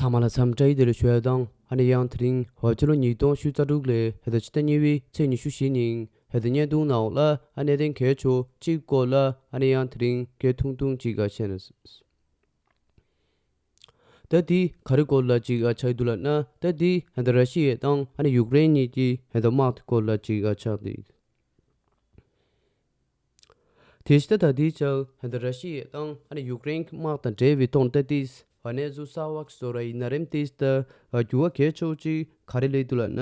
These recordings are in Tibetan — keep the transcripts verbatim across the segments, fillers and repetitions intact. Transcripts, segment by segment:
ཐ་མ་ལ་འཚམས་བཀྲ་ཡི་བདེ་ལེགས་ཞུ་ཡ་དང་། ཨ་ནི་ཡང་དེ་རིང་ཧོ་ཕྱི་ལོ་ཉིས་སྟོང་ཉི་ཤུ་རྩ་དྲུག་ལོའི་ཕྱི་ཟླ་གཉིས་པའི་ཚེས་ཉི་ཤུ་བཞི་ཉིན་ཧེ་ད་བརྙན་ཐུང་ནང་ལ་ཨ་གནད་དོན་གལ་ཆེ་གཅིག་སྐོར་ལ་ཨ་ནི་ཡང་དེ་རིང་སྐད་ཐུང་ཐུང་ཅིག་ཨ་བཤད་ན། ད་དེ་ག་རེ་སྐོར་ལ་ཅིག་ཨ་ཆགས་འདུག་ལབ་ན། ད་དེ་ཧེ་ད་ར་ཤི་ཡ་དང་ཨ་ནི་ཡུཀ་རེན་གཉིས་ཀྱི་ཧེ་ད་དམག་དེ་སྐོར་ལ་ཅིག་ཨ་ཆགས་འདུག་དེ་བཞིན་ད་ལྟའི་ཆར་ཧན་ད་ར་ཤི་ཡ་དང་ཨ་ནི་ཡུཀ་རེན་གྱི་དམག་དང་འབྲེལ་བའི་ཐོག་ནས་ད་ལྟའི་གནས་ཚུལ་གསར་བ་ཞིག་བཟོ་ར་ཡིན་ན་རེམ། ཏིས་ད་འགྱུར་བ་གལ་ཆེ་ཅིག་ག་རེ་སླེབས་འདུག་ལབ་ན།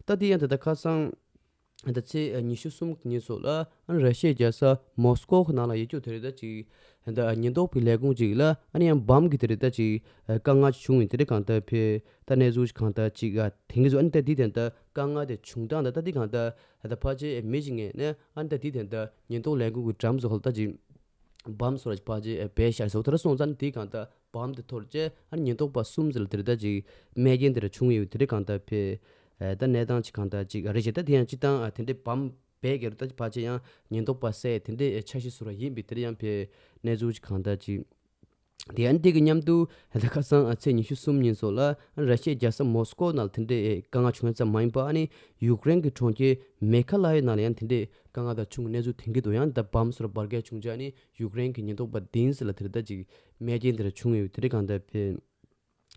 ད་ལྟའི་ཡང་ད་ལྟ་ཁ་སང་ད་ཚེས་ཉི་ཤུ་གསུམ་གྱི་ཉིན་སོགས་ལ་ཨ་ནི་ར་ཤི་ཡའི་རྒྱལ་ས་མོ་སི་ཀོ་ནང་ལ་ཡོད་རྒྱུ་དེ་རེད། ད་ཅིག་ད་ཉེན་རྟོག་པའི་ལས་ཁུངས་ཅིག་ལ་ཨ་ནི་ཡང་བམ་གྱི་དེ་རེད། ད་ཅིག་དཀའ་ངལ་ཅིག་བྱུང་ཡོད་དེ་རེད། གང་ལྟར་ཕེ་ད་གནས་ཚུལ་ཅིག་གང་ལྟར་ཅིག་ཨ་དེང་གི་ཚོ་ཨ་ནི་ད་འདི་དེ་ད་དཀའ་ངལ་དེ་བྱུང་སྟངས་ད་ད་འདི་གང་ལྟར། ད་ཕལ་ཆེར་མི་ཞིག་ངེས་ནས་ཨ་ནི་ད་དེ་དེ་འདྲ་ཉེན་རྟོག་ལས་ཁུངས་ཀྱི་འགྲམ་ཚོ་ཧོལ་ད་ཅིག་བམ་སོར་ཕལ་ཆེར་བེད་ཤར་སོགས་དེ་ར་སོང་ཙང་དེ་གང་ལྟར་བམ་དེ་ཐོར་རྗེས་ཨ་ནི་ཉེན་རྟོག་པ་གསུམ་ཟེར་ལ་དེ་རེད། ད་ཅིག་རྨས་སྐྱོན་དེ་ར་བྱུང་ཡོད་དེ་རེད། གང་ལྟར་ཕེ་ད་གནས་སྟངས་ཅིག་གང་ལྟར་ཅིག་རེད་ཤག་ད་དེ་ཡང་སྤྱི་བཏང་དེ་འདྲའི་བམ་བེད་སྐྱེལ་ད་ཕལ་ཆེར་ཡང་ཉེན་རྟོག་པ་སེ་དེ་འདྲའི་འཆར་གཞི་བཟོ་ར་ཡིན་པའི་དེ་ར་ཡང་ཕེ་གནས་ཚུལ་ཅིག་གང་ལྟར་ཅིག་དེ་ཡང་འདི་གི་མཉམ་དུ་ད་ཁ་སང་ཚེས་ཉི་ཤུ་གསུམ་ཉིན་སོགས་ལ་ར་ཤི་ཡའི་རྒྱལ་ས་མོ་སི་ཀོ་ནང་ལ་དེ་འདྲའི་དཀའ་ངལ་བྱུང་ཡ་ཙམ་མ་ཡིན་པ་ཨ་ནི་ཡུཀ་རེན་གྱི་གྲོང་ཁྱེར་མེ་ཁ་ལ་ཡའི་ནང་ལ་ཡང་དེ་འདྲའི་དཀའ་ངལ་དང་བྱུང་གནས་ཚུལ་དེང་གི་འདུག་ཡང་ད་བམ་སོར་འབར་གས་བྱུང་རྗེས་ཨ་ནི་ཡུཀ་རེན་གྱི་ཉེན་རྟོག་པ་དིན་སི་ལ་དེ་རེད། ད་ཅིག་རྨས་སྐྱོན་དེ་འདྲ་བྱུང་ཡོད་དེ་རེད། གང་ལྟར་ཕེ་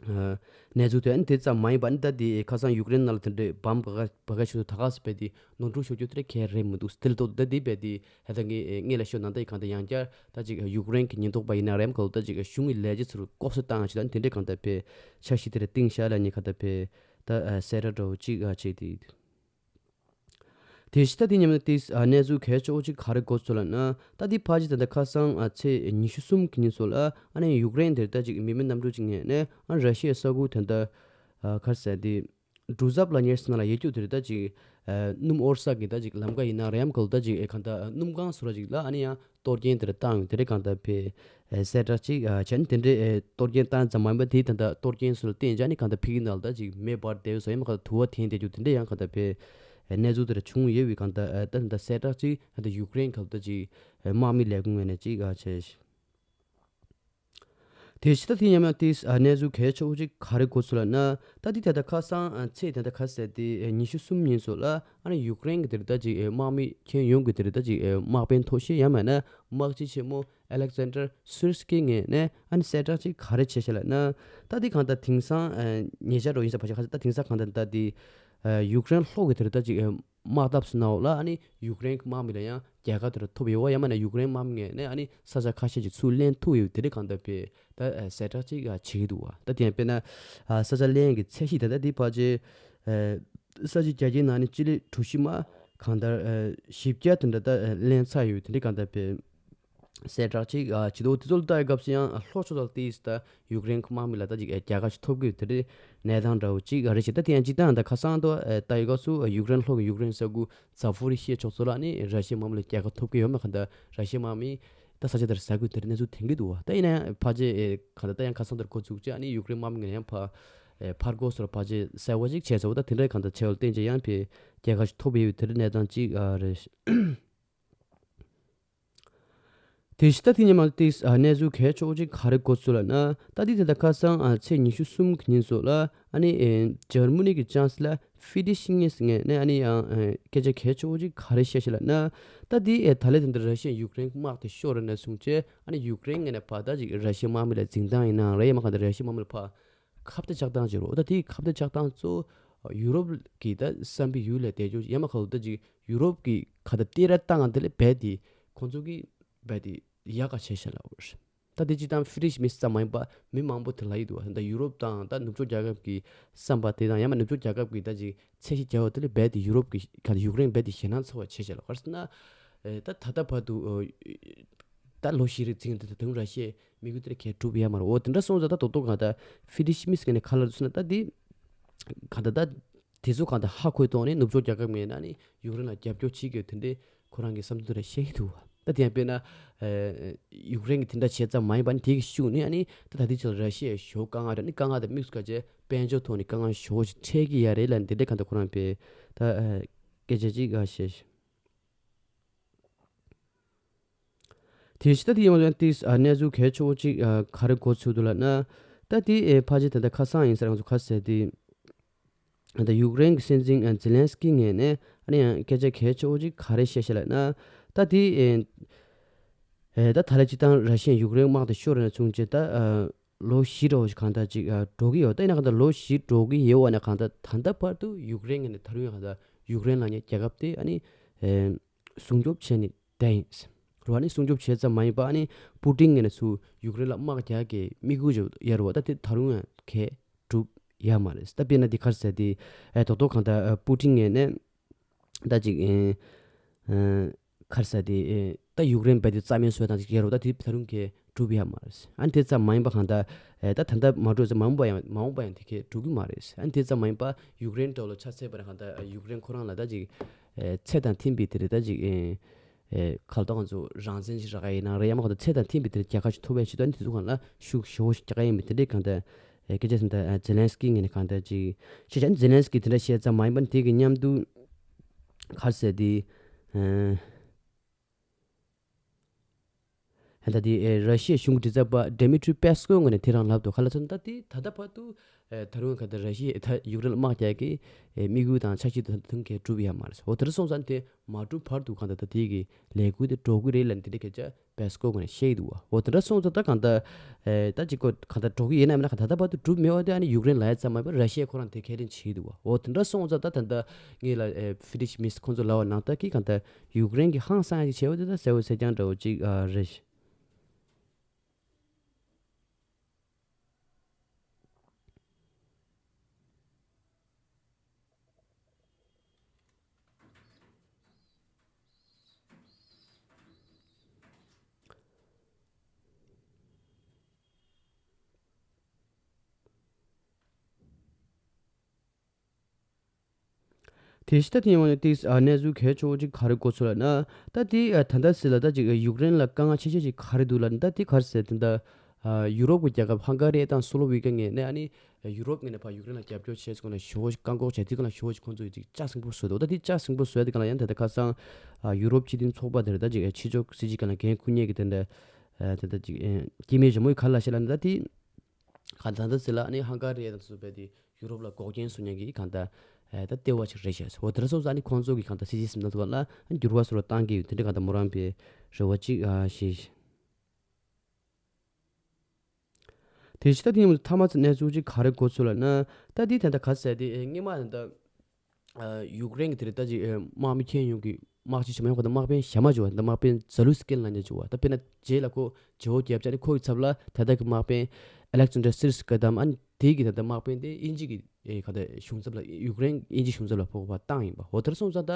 གནས་ཚུལ་དེ་ཨ་ནི་དེ་ཙམ་མ་ཡིན་པ་ཨ་ནི་ད་དེ་ཁ་སང་ཡུཀ་རེན་ནང་ལ་དེ་འདྲའི་བམ་འབར་གས་འབར་གས་བྱུང་དུས་ད་ག་སེ་ཕེ་དེ་ནོར་འཁྲུལ་ཤོར་རྒྱུ་དེ་རེད་གལ་རེད་མི་འདུག་དེ་ལ་ལྟོས་ད་དེ་ཕེ་དེ། ཧེ་ད་ངས་སྔས་ལ་ཤོད་ན་ད་ཡི་གང་ལྟར་ཡང་བསྐྱར་ད་ཅིག་ཡུཀ་རེན་གྱི་ཉེན་རྟོག་པ་ཡིན་ན་རེམ་གོ་ད་ཅིག་གཞུང་གི་ལས་བྱེད་ཚོར་ལྐོག་ཟ་བཏང་ཞིག་ད་དེ་འདྲའི་གང་ལྟར་ཕེ་འཆར་གཞི་དེ་ར་བཏིང་ཤག་ལ་ཉེ་གང་ལྟར་ཕེ་ད་གསལ་བསྒྲགས་འདྲ་བོ་ཅིག་ཨ་བྱས་ཏེ། དེ་བཞིན་ད་དེ་མཉམ་དུ་དེ་གནས་ཚུལ་གལ་ཆེ་བོ་ཅིག་ག་རེ་གོ་སོང་ལབ་ན། ད་དེ་ཕལ་ཆེར་ད་ལྟ་ཁ་སང་ཚེས་ཉི་ཤུ་གསུམ་གྱི་ཉིན་སོགས་ལ་ཨ་ནི་ཡུཀ་རེན་དེར་ད་ཅིག་མི་མེད་གནམ་གྲུ་ཅིག་ངེས་ནས་ཨ་ནི་ར་ཤི་ཡའི་ས་ཁུལ་དེ་འདྲ་ག་རེ་ཟེར་དེ། གྲུ་ཟབ་ལ་ཉེར་སི་ན་ལ་ཡེ་ཀྱུ་དེར་ད་ཅིག་ཨ་སྣུམ་འོར་ས་གི་ད་ཅིག་ལམ་ཀ་ཡིན་ན་རེམ་གོལ་ད་ཅིག་ཨེ་གང་ད་སྣུམ་གང་སུ་ར་ཅིག་ལ་ཨ་ནི་ཡང་གཏོར་སྐྱོན་དེར་བཏང་ཡོད་དེ་རེད། གང་ད་ཕེ་ཨེ་གསལ་བསྒྲགས་ཅིག་ཨ་བྱས་ནས་དེ་འདྲའི་ཨེ་གཏོར་སྐྱོན་བཏང་ཙམ་མ་ཡིན་པ་དེའི་ད་ད་གཏོར་སྐྱོན་སུ་ལ་བརྟེན་བྱས་ནས་གང་ད་ཕི་གི་ནང་ལ་ད་ཅིག་མེ་འབར་བསྡད་ཡོད་ས་ཡིན་མ་གང་ད་དུ་བ་འཐེན་བསྡད་རྒྱུ་དེ་འདྲ་ཡང་གང་ད་ཕེ་ཨེ་གནས་ཚུལ་དེར་བྱུང་ཡོད་པའི་གང་ད་ཨེ་ད་ད་གསལ་བསྒྲགས་ཅིག་ད་ད་ཡུཀ་རེན་གང་ད་ཅིག་ཨེ་དམག་མི་ལས་ཁུངས་ངོས་ནས་ཅིག་ཨ་བྱས། དེ་ཕྱི་ད་དེ་མཉམ་ཡང་དེ་གནས་ཚུལ་གལ་ཆེ་བོ་ཅིག་ག་རེ་གོ་སོང་ལབ་ན། ད་དེ་ད་ལྟ་ཁ་སང་ཚེས་ད་ལྟ་ག་ཟེར་དེ་ཉི་ཤུ་གསུམ་ཉིན་སོགས་ལ་ཨ་ནི་ཡུཀ་རེན་གྱི་དེ་རེད་ད་ཅིག་དམག་མི་ཁྱོན་ཡོངས་ཀྱི་དེ་རེད་ད་ཅིག་དམག་དཔོན་མཐོ་ཤོས་ཡང་མིན་ན་དམག་སྤྱི་ཆེན་མོ་ཨ་ལེག་ཛན་ཌར་སུར་སི་ཀི་ངོས་ནས་ཨ་ནི་གསལ་བསྒྲགས་ཅིག་ག་རེ་བྱས་ཤག་ལབ་ན། ད་དེ་གང་ལྟར་དེང་སང་ཉེ་ཆར་འགྲོ་ཡིན་ས་ཕ་ཤ་ཁ་ས་ད་དེང་སང་གང་ལྟར་ད་དེ་ཡུཀ་རེན་ལྷོ་གི་དེ་རེད་ད་ཅིག་དམག་འཐབ་སུ་ནའོ་ལ་ཨ་ནི་ཡུཀ་རེན་གྱི་དམག་མི་ལ་ཡང་རྒྱལ་ཁ་དེ་རུ་ཐོབ་ཡོད་བ། ཡང་མིན་ན་ཡུཀ་རེན་དམག་མི་ངོས་ནས་ཨ་ནི་ས་ཆ་ཁ་ཤས་ཀྱི་ཚུར་ལེན་ཐུབ་ཡོད་དེ་རེད། གང་ལྟར་ཕེ་ད་གསལ་བསྒྲགས་ཅིག་བྱེད་ཀྱི་འདུག་བ། ད་དེ་ཡང་དཔེར་ན་ས་ཆ་ལེན་གྱི་ཚད་གཞི་ད་ལྟ་དེ་ཕལ་ཆེར་ས་ཆའི་རྒྱ་ཆེའི་ནང་ནས་སྤྱི་ལེ་གྲུ་བཞི་མ་གང་ལྟར་བཞི་བརྒྱ་དེ་འདྲ་ད་ལེན་ཚར་ཡོད་དེ་འདྲ། གང་ལྟར་ཕེ་གསལ་བསྒྲགས་ཅིག་ཨ་བྱེད་འདུག་དེ་ཚོ་ལ་ལྟ་ཡི་སྐབས་སུ་ཡང་ལྷོ་ཕྱོགས་ལ་ཏིས་ད་ཡུཀ་རེན་གྱི་དམག་མི་ལ་ད་ཅིག་རྒྱལ་ཁ་ཞིག་ཐོབ་ཀྱི་ཡོད་དེ་རེད། གནས་སྟངས་འདྲ་བོ་ཅིག་རེད་ཤག་ད་དེ་ཡང་སྤྱི་བཏང་ད་ཁ་སང་དུ་ལྟ་ཡི་སྐབས་སུ་ཡུཀ་རེན་ལྷོ་གི་ཡུཀ་རེན་ས་ཁུལ་ཛ་ཕོ་རི་ཤི་ཡ་ཕྱོགས་ཚོ་ལ་ནི་ར་ཤི་ཡའི་དམག་མི་ལ་རྒྱལ་ཁ་ཐོབ་ཀྱི་ཡོད་མེད་གང་ལྟར་ར་ཤི་ཡའི་དམག་མི་ད་ས་ཆ་དེར་ཟ་དགོས་དེ་རེད་གནས་ཚུལ་ཐོན་གྱི་འདུག་བ། ད་ཡིན་ན་ཡང་ཕལ་ཆེར་གང་ལྟར་ད་ཡང་ཁ་སང་དེར་འགོ་བཙུགས་རྗེས་ཨ་ནི་ཡུཀ་རེན་དམག་མི་ངོས་ནས་ཡང་ཕར་ཕར་རྒོལ་སོགས་ཕལ་ཆེར་གསལ་བོ་ཅིག་བྱས་ཚར་བ། ད་དེ་འདྲའི་གང་ལྟར་བྱས་པ་ལ་བརྟེན་བྱས་ཡང་ཕེ་རྒྱལ་ཁ་ཞིག་ཐོབ་ཡོད་དེ་རེད། གནས་སྟངས་ཅིག་ཨ་རེད། དེ་བཞིན་ད་དེ་ཉིན་མ་དེ་གནས་ཚུལ་གལ་ཆེ་བོ་ཅིག་ག་རེ་གོ་སོང་ལབ་ན། ད་དེ་དེ་ད་ཁ་སང་ཚེས་ཉི་ཤུ་གསུམ་གྱི་ཉིན་སོགས་ལ་ཨ་ནི་འཇར་མ་ནི་གི་ཅང་སི་ལ་ཧྥི་རི་ཤི་ངེས་ངས་ནས་ཨ་ནི་ཡང་སྐད་ཆ་གལ་ཆེ་བོ་ཅིག་ག་རེ་བཤད་ཤག་ལབ་ན། ད་དེ་ད་ལས་དེ་འདྲ་ར་ཤི་ཡ་ཡུཀ་རེན་དམག་དེ་ཤོར་ར་ནས་བཟུང་བྱས་ཨ་ནི་ཡུཀ་རེན་ངས་ནས་ཕར་ད་ཅིག་ར་ཤི་ཡ་དམག་མི་ལ་འཛིན་སྟངས་ཡིན་ནའང་རེད། ཡ་མ་ག་འདི་ར་ཤི་ཡ་དམག་མི་ལ་ཕར་ཁ་གཏད་གཅོག་སྟངས་བྱེད་རོགས། ད་དེ་ཁ་གཏད་གཅོག་སྟངས་གཙོ་བོ་ཡུ་རོབ་ཀྱི་ད་བསམ་པའི་ཡུལ་ལས་བསྡད་རྒྱུ་ཡ་མ་ག་ད་ཅིག་ཡུ་རོབ་ཀྱི་ག་ད་སྟེར་ར་བཏང་དེ་ལས་རྦད་དེ་ཁོང་ཚོ་གི་རྦད་དེ་ཡག་ག་བྱས་ཤག་ལབ་རེད། ད་དེ་སྤྱི་བཏང་ཧྥི་རི་ཤི་མི་ཙམ་མ་ཡིན་པ་མི་མང་པོ་དེ་ལ་ཡིད་འདུག་བ། ད་ཡུ་རོབ་དང་ད་ནུབ་ཕྱོགས་རྒྱལ་ཁབ་ཀྱི་བསམ་པ་དེ་དང་ཡང་མ་ནུབ་ཕྱོགས་རྒྱལ་ཁབ་ཀྱི་ད་ཅིག་ཚད་གཞི་རྒྱལ་བ་དེ་ལས་རྦད་དེ་ཡུ་རོབ་ཀྱི་ག་ད་ཡུཀ་རེན་རྦད་དེ་ཞེད་སྣང་ཚ་བ་བྱས་ཤག་ལབ། ག་རེ་ཟེར་ན་ད་ད་ལྟ་བར་དུ་ད་ལོ་བཞི་རེ་འཛིན་ད་ད་དུང་ར་ཤི་ཡའི་དམིགས་ཡུལ་དེ་གས་འགྲུབ་ཡ་མ་རེད། འོ་དེ་འདྲ་སོང་ཙང་ད་དོ་དོ་གང་ད་ཧྥི་རི་ཤི་མི་སི་ངས་ནས་ག་ལ་རེད་ཟེར་ན། ད་དེ་གང་ད་ད་དེ་ཚོ་གང་ད་ཧ་གོ་ཐོག་ནས་ནུབ་ཕྱོགས་རྒྱལ་ཁབ་ངས་ན་ནི་ཡུཀ་རེན་ལ་རྒྱབ་སྐྱོར་བྱེད་དགོས་དེ་འདྲའི་ཁོ་རང་གི་བསམ་ཚུལ་དེ་རེད་བཤད་ཀྱི་འདུག་ད་དེ་ཡང་དཔེར་ན་ཡུཀ་རེན་གྱི་དེ་འདྲ་བྱས་ཙམ་མ་ཡིན་པ་ནི་དེ་གི་ཤུགས་ནི་ཨ་ནི་ད་ད་དེ་ཚོ་ལ་ར་ཤི་ཡའི་ཞོ་དཀའ་ངལ་རེད། ནི་དཀའ་ངལ་དང་དམིགས་སུ་བཀར་བྱས་དཔལ་འབྱོར་ཐོག་ནས་དཀའ་ངལ་ཞོ་ཞིག་འཕྲད་ཀྱི་ཡ་རེད་ལ་འདི་འདྲའི་གང་ད་ཁོ་རང་པས་ད་སྐད་ཆ་ཅིག་ཨ་བཤད། དེ་ཕྱི་ད་དེ་ཡང་ཡང་ཏིས་ཨ་གནས་ཚུལ་གལ་ཆེ་བོ་ཅིག་ཨ་ག་རེ་གོ་ཚུལ་འདུག་ལབ་ན། ད་དེ་ཨེ་ཕལ་ཆེར་ད་ལྟ་ཁ་སང་ཡིན་ས་རེད། ང་ཚོ་ག་རེ་ཟེར་དེ། ད་ཡུཀ་རེན་གྱི་སྲིད་འཛིན་ཨ་ཛེ་ལན་སི་ཀི་ངོས་ནས་ཨ་ནི་ཡང་སྐད་ཆ་གལ་ཆེ་བོ་ཅིག་ག་རེ་བཤད་ཤག་ལབ་ན། ད་དེ་ཨེ་ཨེ་ད་ད་ལན་སྤྱིར་བཏང་ར་ཤི་ཡས་ཡུཀ་རེན་དམག་དེ་ཤོར་ནས་བཟུང་བྱས་ད་ཨ་ལོ་བཞི་འདྲ་བོ་ཞིག་གང་ལྟར་ཅིག་ཨ་འགྲོ་གི་ཡོད། ད་ཡིན་ན་གང་ལྟར་ལོ་བཞི་འགྲོ་གི་ཡོད་པ་ནས་གང་ལྟར་ད་ལྟ་བར་དུ་ཡུཀ་རེན་ངོས་ནས་ད་རུང་ཡང་གང་ལྟར་ཡུཀ་རེན་ལབ་མཁན་རྒྱལ་ཁབ་དེ་ཨ་ནི་ཨེ་སྲུང་སྐྱོབ་བྱས་ནས་བསྡད་ཡིན། རེད་བ། ཨ་ནི་སྲུང་སྐྱོབ་བྱས་ཙམ་མ་ཡིན་པ་ཨ་ནི་པུ་ཏིན་ངོས་ནས་ཚུར་ཡུཀ་རེན་ལ་དམག་རྒྱག་གི་དམིགས་ཡུལ་ཅིག་ཡོད་རེད་བ། ད་དེ་ད་རུང་ཡང་གས་གྲུབ་ཡོད་མ་རེད། ད་དཔེར་ན་དེ་ག་རེ་ཟེར་དེ་ཨེ་རྡོག་རྡོག་གང་ལྟར་ཨ་པུ་ཏིན་ངོས་ནས་ད་ཅིག་ཨེ་ཨེ་ག་རེ་ཟེར་དེ་ཨེ་ད་ཡུཀ་རེན་རྦད་དེ་རྩ་མེད་བཟོ་སྟངས་ཅིག་ཡོད་རེད་བ། ད་དེ་ད་རུང་གས་གྲུབ་ཡོད་མ་རེད། ཨ་ནི་དེ་ཙམ་མ་ཡིན་པ་གང་ལྟར་ཨེ་ད་ད་ལྟ་མ་གྲུབ་ཙང་མ་འོངས་པ་ཡང་མ་འོངས་པ་ཡང་དེ་གས་གྲུབ་ཀྱི་མ་རེད། ཨ་ནི་དེ་ཙམ་མ་ཡིན་པ་ཡུཀ་རེན་འདྲ་བོ་ལ་ཆ་མཚོན་པ་ན་གང་ལྟར་ཡུཀ་རེན་ཁོ་རང་ལ་ད་ཅིག་ཨེ་ཚད་དང་མཐུན་པའི་དེ་རེད། ད་ཅིག་ཨེ་ཨེ་ག་ལ་ད་ང་ཚོ་རང་བཙན་ཞིག་རག་ཡ་ཡིན་ན་རེད། ཡང་མ་གང་ལྟར་ཚད་དང་མཐུན་པའི་དེ་རེད། རྒྱལ་ཁ་ཞིག་ཐོབ་པའི་ཆེད་དུ་ཨ་ནི་དེ་ཚོ་གང་ལ་ཤུགས་ཞེ་པོ་ཞིག་རྒྱག་ག་ཡིན་པའི་དེ་འདྲའི་གང་ལྟར་ཨེ་སྐད་ཆ་ཟིན། ད་ཨེ་ཛེ་ལན་སི་ཀི་ངོས་ནས་གང་ལྟར་ཅིག་བཤད་བྱས། ཛེ་ལན་སི་ཀི་དེ་འདྲ་བཤད་ཙམ་མ་ཡིན་པ་ནི་དེ་གི་མཉམ་དུ་ག་རེ་ཟེར་དེ་ཨེ། ད་ལྟ་དེ་ཨེ་ར་ཤི་ཡའི་གཞུང་གི་མགྲིན་ཚབ་པ་ཌི་མི་ཊི་རི་པེ་སི་ཀོ་ངོས་ནས་དེ་རང་ལབ་འདུག་ག་ལ་ཚོད་ད་དེ་ད་ལྟ་བར་དུ་ཨེ་ད་རུང་ག་ད་ར་ཤི་ཡ་ད་ཡུཀ་རེན་ལ་དམག་རྒྱག་གི་ཨེ་དམིགས་ཡུལ་དང་འཆར་གཞི་དང་དེ་གས་གྲུབ་ཡོད་མ་རེད། འོ་དེ་འདྲ་སོང་ཙང་དེ་མ་གྲུབ་བར་དུ་གང་ལྟར་ད་དེ་གི་ལས་འགུལ་དེ་འགྲོ་གི་རེད་ལབ་ནས་དེ་འདྲའི་སྐད་ཆ་པེ་སི་ཀོ་ངོས་ནས་བཤད་ཀྱི་འདུག་བ། འོ་དེ་འདྲ་སོང་ཙང་ད་གང་ལྟར་ཨེ་ད་ཅིག་གོ་གང་ལྟར་འགྲོ་གི་ཡིན་ནམ་ཡིན་ན་གང་ལྟར་ད་ལྟ་བར་དུ་གྲུབ་མེད་པ་དེ་ཨ་ནི་ཡུཀ་རེན་ལབ་ཡ་ཙམ་མ་ཡིན་པར་ར་ཤི་ཡ་ཁོ་རང་དེ་ཁས་ལེན་བྱེད་ཀྱི་འདུག་བ། འོ་དེ་འདྲ་སོང་ཙང་ད་ད་ལྟ་ངས་ལ་ཨེ་ཕི་ཊི་ཤི་མིས་ཁོང་ཚོ་ལབ་པ་ནང་ལྟར་གྱི་གང་ལྟར་ཡུཀ་རེན་གྱི་ཧང་སང་ཡ་ཅིག་བྱས་པ་དེ་ད་གསལ་པོ་གསལ་རྐྱང་འདྲ་བོ་ཅིག་ཨ་རེད། དེ་བཞིན་ད་དེ་ཡིན་པ་ནི་ཏིག་ཨ་གནས་ཚུལ་གལ་ཆེ་བོ་ཅིག་ག་རེ་གོ་ཚོད་ལབ་ན། ད་དེ་ཨ་ད་ལྟ་ཟེར་ལ་ད་ཅིག་ཡུཀ་རེན་ལ་དཀའ་ངལ་ཆེ་ཤོས་ཅིག་ག་རེ་འདུག་ལབ་ན། ད་དེ་ག་རེ་ཟེར་དེ་འདྲ་ཨ་ཡུ་རོབ་ཀྱི་རྒྱལ་ཁབ་ཧང་ག་རི་དང་སོ་ལོ་ཝི་ཀ་ངོས་ནས་ཨ་ནི་ཡུ་རོབ་ངོས་ནས་ཕར་ཡུཀ་རེན་ལ་རྒྱབ་སྐྱོར་བྱས་ཚུལ་ལ་ཞེ་པོ་ཅིག་བཀག་འགོག་བྱས། དེ་ག་ལ་ཞེ་པོ་ཅིག་ཁོང་ཚོས་ཅིག་ལྕགས་སྲིན་པོ་བཟོས་འདུག་ད་དེ་ལྕགས་སྲིན་པོ་བཟོས་དེ་ག་ལ་ཡང་ད་ལྟ་ཁ་སང་ཨ་ཡུ་རོབ་སྤྱི་མཐུན་ཚོགས་པ་དེར་ད་ཅིག་ཨ་ཕྱི་ཕྱོགས་སྲིད་ཇུས་སྒང་ལ་འགན་འཁུར་མཁན་གྱི་དེ་འདྲ་ཨ་ད་ལྟ་ཅིག་ཨ་སྐྱེ་དམན་ཞྭ་མོ་ཡིས་ག་རེ་ལབ་ཤག་ལབ་ན། ད་དེ་གང་ལྟར་ད་ལྟ་ཟེར་ལ་ཨ་ནི་ཧང་ག་རི་དང་སོགས་པའི་དེ་ཡུ་རོབ་ལ་འགོག་རྐྱེན་བཟོ་མཁན་གྱི་གང་ལྟར་ཨ་ད་ལྟེ་བ་ཅིག་རེད་ཤག་འོ་དེ་འདྲ་སོང་ཙང་ཨ་ནི་ཁོང་ཚོ་གི་གང་ལྟར་སྲིད་ཇུས་འཛིན་སྟངས་ཐོག་ལ་འགྱུར་བ་བཟོ་རུ་བཏང་གི་ཡོད། དེ་འདྲ་གང་ལྟར་མོ་རང་པའི་རེ་བ་ཅིག་ཨ་ཞེས། དེ་བཞིན་ད་དེ་ཡིན་མཐའ་མ་གནས་ཚུལ་ཅིག་ག་རེ་གོ་ཚོད་ལབ་ན། ད་དེ་ད་ལྟ་ག་ཟེར་དེ་ཨེ་སྔོན་མ་ད་ལྟ་ཨ་ཡུཀ་རེན་གྱི་དེ་རེད། ད་ཅིག་ཨེ་དམག་མི་ཁྱོན་ཡོངས་ཀྱི་དམག་སྤྱི་ཞིག་མ་ཡོང་ག་ད་དམག་དཔོན་ཞྭ་མོ་ཅིག་ཡོད་པ། ད་དམག་དཔོན་ཛ་ལུ་སི་ཀིན་ལབ་མཁན་ཅིག་ཡོད་པ། ད་དཔེར་ན་རྗེས་ལ་ཁོ་བརྗེ་པོ་བརྒྱབ་བྱས་ནས་ཁོ་གི་ཚབ་ལ་ད་ལྟ་གི་དམག་དཔོན་ཨ་ལེག་ཛན་ཌར་སི་རི་སི་ཀི་ད་མ་ཨ་ནི་དེ་གི་ད་ལྟ་དམག་དཔོན་དེ་དབྱིན་ཇི་གི་ཨེ་ག་ད་གཞུང་ཚབ་ལ་ཡུཀ་རེན་དབྱིན་ཇི་གཞུང་ཚབ་ལ་ཕོག་པ་བཏང་ཡིན་པ། འོ་དེར་སོང་ཙང་ད་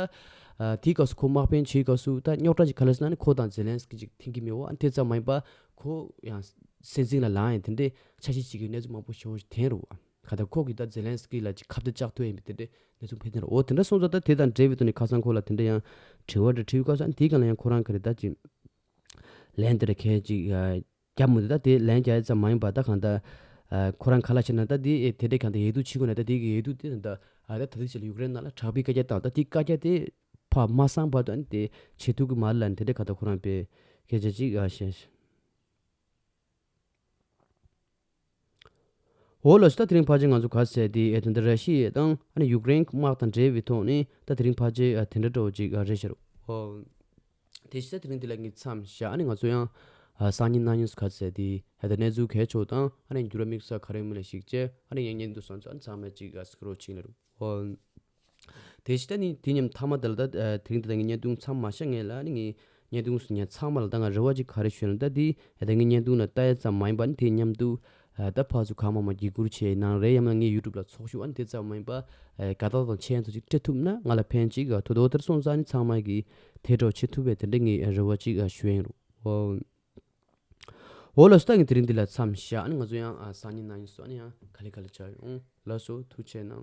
ཨ་དེའི་སྐབས་སུ་ཁོ་དམག་དཔོན་བྱེད་སྐབས་སུ་ད་རྙོག་དྲ་ཅིག་ག་རེ་ཟེར་ན་ནི་ཁོ་དང་ཛེ་ལན་སི་ཀི་ཅིག་མཐུན་གྱི་མེད་པ། ཨ་ནི་དེ་ཙམ་མ་ཡིན་པ་ཁོ་ཡང་སྲིད་འཛིན་ལ་ལངས་ཡིན་དེ་འདྲའི་འཆར་གཞི་ཅིག་གི་གནས་ཚུལ་མང་པོ་ཞེ་པོ་ཞིག་ཐོན་རུང་བ། ག་ད་ཁོ་གིས་ད་ཛེ་ལན་སི་ཀི་ལ་ཅིག་ཁ་གཏད་བཅག་ཐུབ་ཡིན་པའི་དེ་འདྲའི་གནས་ཚུལ་ཕེབས་ཐོན་རུང་། འོ་དེ་འདྲ་སོང་ཙང་ད་དེ་དང་འབྲེལ་བའི་ཐོག་ནས་ཁ་སང་ཁོ་ལ་དེ་འདྲ་ཡང་དྲི་བ་འདྲ་དྲིས་པའི་སྐབས་སུ་ཨ་ནི་དེའི་སྒང་ལ་ཡང་ཁོ་རང་ག་རེ་ད་ཅིག་ལན་དེ་འདྲ་གལ་ཅིག་ཨ་རྒྱབ་མི་འདུག་ད་དེ་ལན་རྒྱག་ཡ་ཙམ་མ་ཡིན་པ་ད་གང་ལྟར་ཨ་ཁོ་རང་ག་ལ་བྱས་ན་ད་དེ་ཨེ་དེ་འདྲའི་གང་ལྟར་ཡིག་གཏུག་བྱེད་དགོས་ན་ད་དེ་གི་ཡིག་གཏུག་དེ་ད་ཨ་ད་ད་དེ་ཕྱིར་ལ་ཡུཀ་རེན་ནང་ལ་དྲག་པོའི་བཀའ་རྒྱ་བཏང་། ད་དེ་བཀའ་རྒྱ་དེ་ཕར་མ་སངས་བར་དུ་ཨ་ནི་དེ་བྱེད་ཐུབ་ཀྱི་མ་རེད་ལབ་ནས་དེ་འདྲའི་གང་ལྟར་ཁོ་རང་པའི་སྐད་ཆ་ཅིག་ཨ་བཤད། འོ་ལགས་སོ། ད་དེ་རིང་ཕལ་ཆེར་ང་ཚོ་ག་ཟེར་དེ་ཨེ་ད་ལྟ་ར་ཤི་ཡ་དང་ཨ་ནི་ཡུཀ་རེན་དམག་དང་འབྲེལ་བའི་ཐོག་ནས་ད་དེ་རིང་ཕལ་ཆེར་ཨ་དེ་འདྲ་འདྲ་བོ་ཅིག་ཨ་རེད་ཤག་འོ། དེ་བཞིན་ད་དེ་རིང་འདི་ལ་ངས་མཚམས་བཞག་ཨ་ནི་ང་ཚོ་ཡང་ཨ་སང་ཉིན་གནངས་ཉིན་སུ་ག་ཟེར་དེ་ཨེ་ད་གནས་ཚུལ་གལ་ཆེ་བ་དང་ཨ་ནི་འགྱུར་བ་དམིགས་བསལ་ག་རེ་མིན་ལ་གཞིགས་བྱས་ཨ་ནི་ཡང་བརྙན་ཐུང་སོང་ཙང་ཨ་ནི་ཚང་མས་ཅིག་ཨ་སྐྱིད་རོགས་བྱེད་ལ་རུ། འོ། དེ་བཞིན་ད་ནི་དེ་མཉམ་མཐའ་མ་དེ་ལ་ད་ཨ་དེ་རིང་འདི་ལ་ངས་བརྙན་ཐུང་མཚམས་མ་བཞག་ངེས་ལ་ཨ་ནི་ངས་བརྙན་ཐུང་སུ་ཉན་ཚང་མ་ལ་ད་ང་རེ་བ་ཅིག་ག་རེ་ཞུ་ན་ད་དེ་ཨེ་ད་ངས་བརྙན་ཐུང་ལ་ལྟ་ཡ་ཙམ་མ་ཡིན་པ་ནི་དེ་མཉམ་དུ་ཨ་ད་ཕར་ཚུར་གང་མང་མང་བརྒྱུད་བསྐུར་བྱས་ནང་རེད། ཡང་ན་ངའི་ཡུ་ཊུབ་ལ་ཚོགས་ཞུགས་ཨ་ནི་དེ་ཙམ་མ་ཡིན་པ་ཨེ་དགའ་རྟགས་དང་མཆན་ཚོ་ཅིག་སྤྲད་ཐུབ་ན་ང་ལ་ཕན་ཅིག་ཨ་ཐོགས་འདུག་དེར་སོང་ཙང་ཨ་ནི་ཚང་མ་གིས་དེ་འདྲ་བྱེད་ཐུབ་པའི་དེ་འདྲ་ངས་རེ་བ་ཅིག་ཨ་ཞུ་ཡིན་རུང་། འོ་ལགས་སོ། ད་ངས་དེ་རིང་འདི་ལ་མཚམས་བཞག་ཨ་ནི་ང་ཚོ་ཡང་ཨ་སང་ཉིན་གནངས་ཉིན་སུ་ཨ་ནི་ཡང་ག་ལེ་ག་ལེ་བྱ་ཡོང་། ལགས་སོ། ཐུགས་རྗེ་གནང་།